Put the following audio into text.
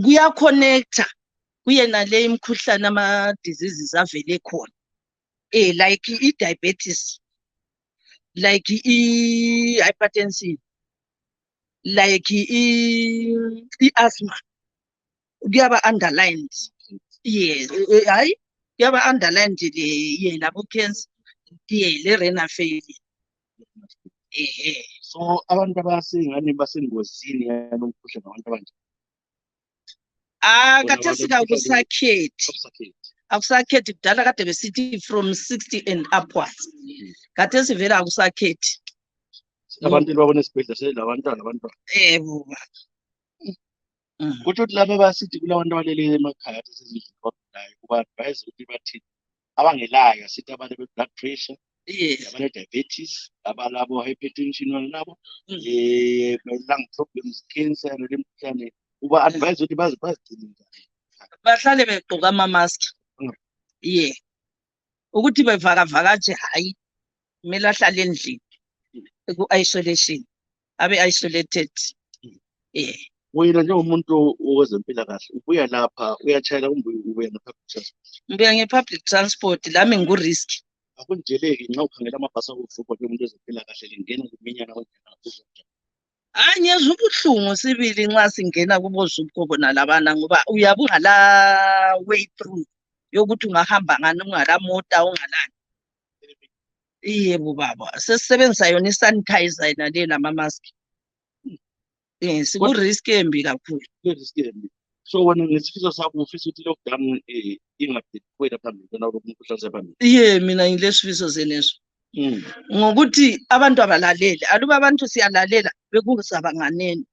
kuyaconnecta kuyena le imkhuhlane ama diseases avele khona like i-diabetes, like i-hypertension, like i-asthma, kuyaba underlined. Yes, hayi kuyaba underlined le labo cancer, le renal failure. So abantu abasengane basengozini yalo mkhuhlane abantu abanje. Khathesi akusakhethi kudala kade besithi from 60 and upwards. Khathesi vele akusakhethi. Abantu babona esibhedlela selabantwana abantwana. Buba. Kuthi ukuthi laba basithi kulabantu abalele emakhaya sezindlini abagulayo kuba advise ukuthi bathi abangelayo sithi abantu be-blood pressure, abane diabetes, abalabo hypertension nabo, lung problems, cancer nemikhuhlane, uba advise ukuthi bazigcine njani. Bahlale begqoka ama-mask. Ukuthi bevakavakaje hayi kumele ahlale endlini ku-isolation, abe-isolated. Wena njengomuntu owezempilakahle ubuya lapha uyatshayela kumbe ubuya nge-public transport? Ngibuya nge-public transport, lami ngiku-risk. Akunjeleki nxa ukhangela amabhasi akuhlupha njengomuntu wezempilakahle lingena kuminyana Hayi ngiyezwa ubuhlungu sibili nxa singena kubozukho nalabana ngoba uyabe ungala way through yokuthi ungahamba ngani, ungala mota ungalani. Yebo baba, sesisebenzisa yona i-sanitizer yena le nama-mask. Siku-risk embi kakhulu. So wena ngesifiso sakho ufisa ukuthi lockdown ingaqhubekela phambili kona umkhuhlane sephambili? Mina ngilesifiso seneso. Ngokuthi abantu abalaleli, aluba abantu siyalalela bekuzabanganeni